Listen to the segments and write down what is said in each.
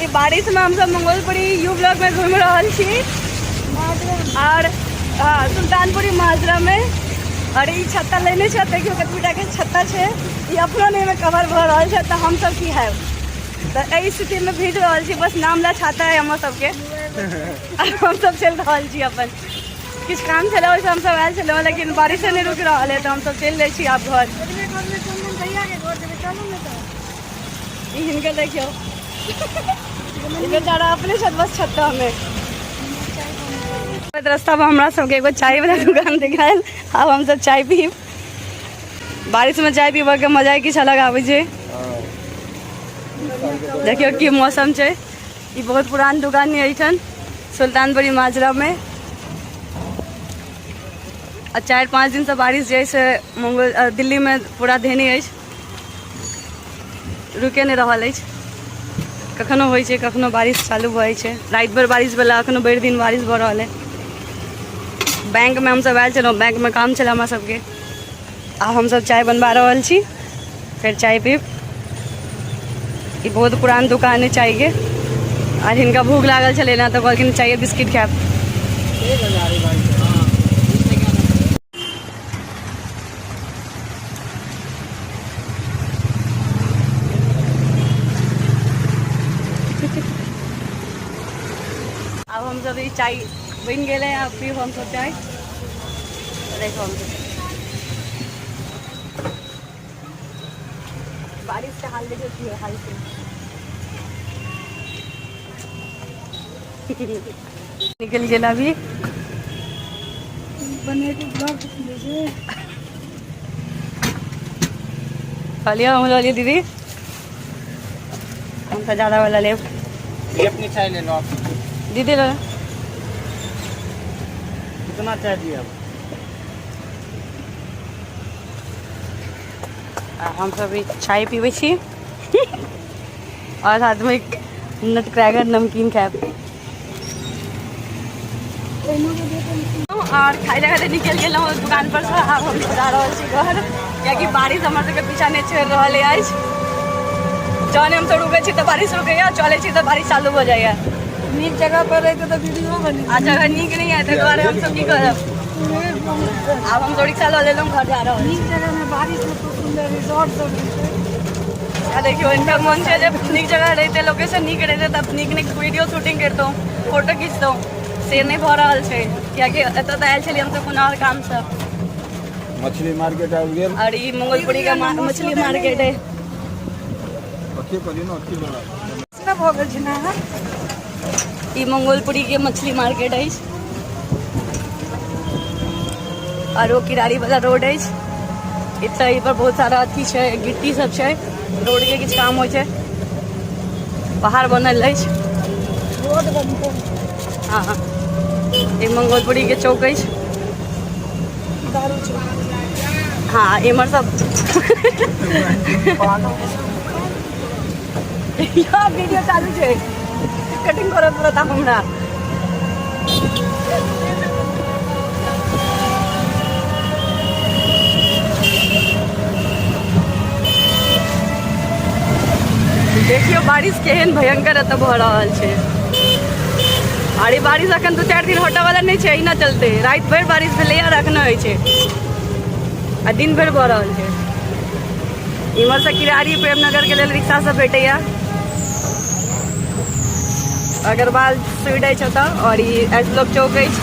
ई बारिश में हमसब मंगोलपुरी you block में घूमि रहल छी और हाँ सुल्तानपुरी माजरा में। और ई छत्ता लेने छै, देखियौ कतबी टाके छत्ता छै, ई अपनो नहि एहिमे कवर भऽ रहल छै, तऽ हमसब की हैब। तऽ एहि स्थितिमे भीज रहल छी, बस नाम ला छाता है हमर सबके। हमसब चलि रहल छी, अपन किछु काम छलै ओहिसँ हमसब आयल छलहुँ, लेकिन बारिशे नहि रुकि रहल है, तऽ हमसब चलि दै छी आब घर। ई हिनकर देखियौ, ई बेचारा अपने छत बस छत्तामे। रास्तामे हमरा सबके एगो चाय वाला दुकान देखायल, आब हमसब चाय पीब। बारिशमे चाय पीबऽके मजा किछु अलग आबै छै। देखियौ की मौसम छै। ई बहुत पुरान दुकान है एहिठाम सुल्तानपुरी माजरामे। आ 4-5 दिनसँ बारिश जे से मंगल दिल्लीमे पूरा धेने अछि, रुके नहि रहल अछि। कखनो होइ छै, कखनो बारिश चालू भऽ जाइ छै। राति भरि बारिश भेलै, एखनो भरि दिन बारिश भऽ रहल है। बैंकमे हमसब आयल छलहुँ, बैंकमे काम छलै हमरा सबके। आब हमसब चाय बनबा रहल छी, फेर चाय पीब। ई बहुत पुरान दुकान है चायके। आर हिनका भूख लागल छलै ने, तऽ कहलखिन चाय बिस्किट खायब। आब हमसब ई चाय बनि गेलै, आब पीब हमसब चाय। देखो हमसब बारिश के हाल देखो की हाल छै। निकल गेल अभी। कहलियै हम लऽ लिअ दीदी, हम तऽ ज्यादा वाला लेब। ये अपनी चाय ले लो आप। दीदी ले। कितना चाय दिए अब? आ हमसब ई चाय पीबै छी और साथमे नट क्रैकर नमकीन खायब। और खाइ लए निकलि गेलहुँ दुकान पर से। आब हम जा रहल छी घर, कियाकि बारिश हमर सबके पीछा नहि छोड़ि रहल अछि। जहन हमसब रुकै छी तऽ बारिश रुकैया, चलै छी तऽ बारिश चालू भऽ जाइया। नीक जगह पर रहिते तऽ वीडियो बने आ जगह नीक नहि है, ताहि दुआरे हमसब की करब। आब हमसब रिक्शा लऽ लेलहुँ, घर जा रहल छी। नीक जगह में बारिश में खूब सुंदर रिजॉर्ट सब छै। आ देखियौ, हिनका मोन छै जे नीक जगह रहिते, लोकेशन नीक रहिते तब नीक नीक वीडियो शूटिंग करितहुँ, फोटो खिचतहुँ। से नहि भऽ रहल छै, कियाकि एतऽ तऽ आयल छलियै हमसब कोनो आओर कामसँ। मछली मार्केट आबि गेल। और ई मंगलपुरी के मछली मार्केट है। अथी करियौ ने, अथी वाला। सब भऽ गेल छै ने। ई मंगोलपुरी के मछली मार्केट अछि और ओ किरारी वाला रोड अछि। एतऽ एहि पर बहुत सारा अथी छै, गिट्टी सब छै, रोड के किछु काम होइ छै, पहाड़ बनल अछि। रोड बनतै। हाँ हाँ, ई मंगोलपुरी के चौक अछि। दारू चौक। हाँ, इम्हर सब यहाँ वीडियो चालू छै, कटिंग करऽ पड़त आब हमरा। देखियौ बारिश केहन भयंकर एतऽ भऽ रहल छै। अरे बारिश अखन 2-4 दिन हटऽ वाला नहि छै, एहिना चलते। राति भरि बारिश भेलैया और अखनो होइ छै आ दिन भरि भऽ रहल छै। इम्हर से किरारी प्रेमनगर के लेल रिक्शा सब भेटैया। अग्रवाल स्वीट अछि ओतऽ और ई एस ब्लॉक चौक अछि।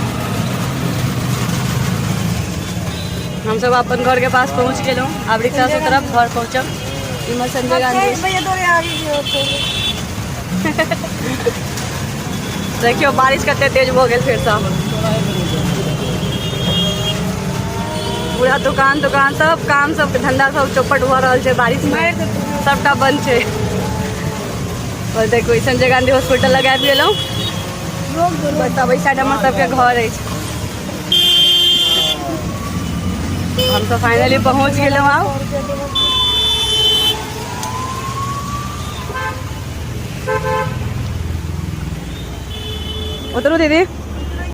हमसब अपन घर के पास पहुँच गेलहुँ, आब रिक्शा से तरफ घर पहुँचब। इम्हर संजय गांधी। देखियौ बारिश कते तेज भऽ गेल फेरसँ। पूरा दुकान दुकान सब काम सब धंधा सब चौपट भऽ रहल छै बारिश में, सबटा बंद छै। और देखो संजय गांधी हॉस्पिटल लग आबि गेलहुँ। तब एहि साइड हमर सबके घर अछि। हम तऽ फाइनली पहुँच गेलहुँ। आब उतरू दीदी।